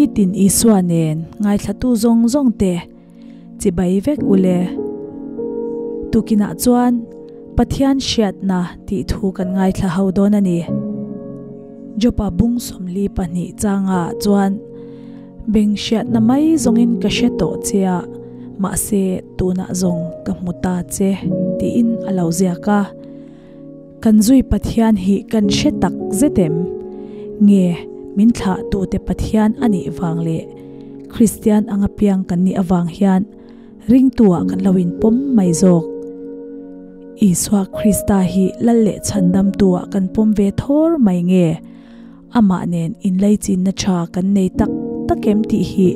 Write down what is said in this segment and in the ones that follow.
Nitin Isua nen ngaithlatu zawng zawng te chibai vek ule. Tukinah chuan Pathian hriatna tih thu kan ngaithla ho dawn a ni. Jopa bung 42 changa chuan beng hriatna mai zawngin ka hre tawh che a, mahse tunah zawng ka hmu ta che tiin a lo ziak a. Kan zui Pathian hi kan hre tak zet em? Nge min thlah tute Pathian a nih vang leh Kristian anga piang kan nih avang hian ringtu-ah kan lo inpawm mai zawk? Isua Krista hi lal leh chhandamtu-ah kan pawm ve thawr mai nge? Amah nen inlaichinna tha kan nei tak tak em tih hi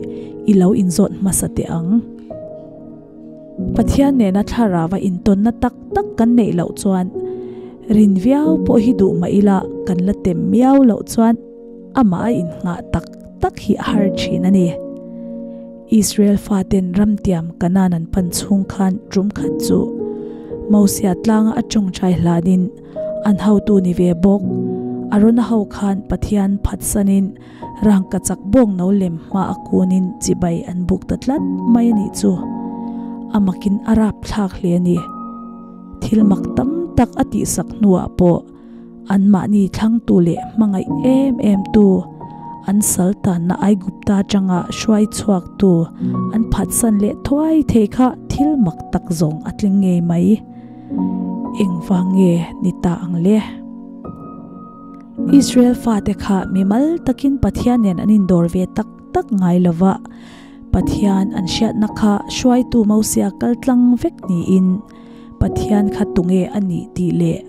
i lo inzawt hmasa teh ang. Pathian nena thlarava intawnna tak tak kan neih loh chuan rin viau pawh hi duh mah ila kan la tem miau loh chuan amah a innghah tak tak hi a har thin a ni. Israel faten ramtiam Kanaan an pan chhung khan tum khat chu Mosia tlanga a tawngtai hlanin an hotu ni ve bawk Arona ho khan Pathian phatsanin Rangkachak bawng no lem hma a kunin chibai an buk ta tlat mai a nih chu. A makin a rap thlak hle a ni. Thil mak tam tak a tihsak hnuah pawh anmahni thlangtu leh hmangaih em em tu, an sal tanna Aigupta atanga hruai chhuaktu an phatsan leh thuai thei kha thil mak tak zawng a tling ngei mai. Engvang nge ni ta ang le? Israel fate kha mimal takin Pathian nen an indawr ve tak tak ngai lo va, Pathian an hriatna kha hruaitu Mosia kal tlang vek niin Pathian kha tunge a nih tih leh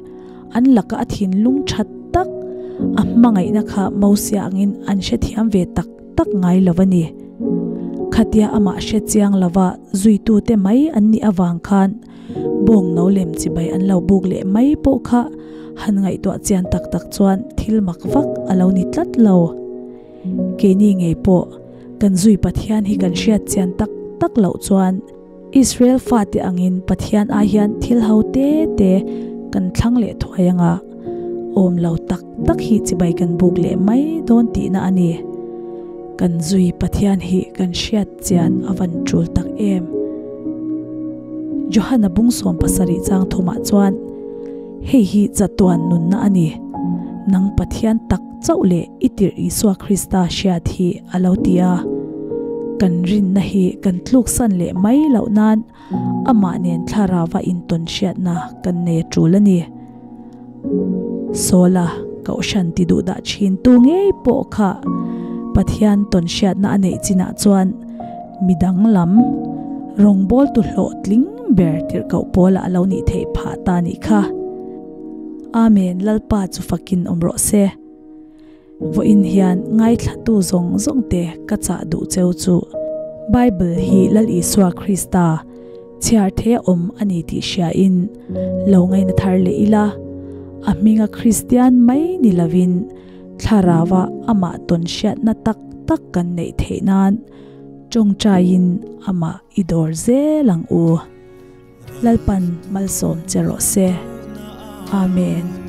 an laka a thinlung that tak a hmangaihna kha Mosia angin an hrethiam ve tak tak ngai lo a ni. Khatia amah hre chiang lova zuitute mai an nih avang khan Bawng no lem chibai an lo buk leh mai pawh kha han ngaihtuah chian tak tak chuan thil mak vak a lo ni tlat lo. Keini ngei pawh kan zui Pathian hi kan hriat chian tak tak loh chuan Israel fate angin Pathian ai hian thil ho te te kan thlang leh thuai anga awm lo tak tak hi chibai kan buk leh mai dawn tihna a ni. Kan zui Pathian hi kan hriat chian a van tul tak em? Johana bung 17 chang thumah chuan, Hei hi chatuan nunna a ni, nang Pathian tak chauh leh i tirh Isua Krista hriat hi a lo ti a. Kan rinna hi kan tluksan leh mai loh nan amah nen thlarava intawn hriatna kan nei a tul a ni. Sawla Kohhran ti duh dah thin tu ngei pawh kha Pathian tawn hriatna a neih chinah chuan midang lam rawngbawltu hlawhtling ber tirhkoh pawlah a lo nih theih phah ta nih kha. Amen Lalpa chu fakin awm rawh se. Vawiin hian ngaithlatu zawng zawng te ka chah duh cheu chu Bible hi Lal Isua Krista chhiar thei a awm a ni tih hriain lo ngaina thar leh ila, a hminga Kristian mai ni lovin thlarauva amah tawn hriatna tak tak kan neih theih nan tawngtaiin amah i dawr zel ang u. Lalpan malsawm che rawh se. Amen.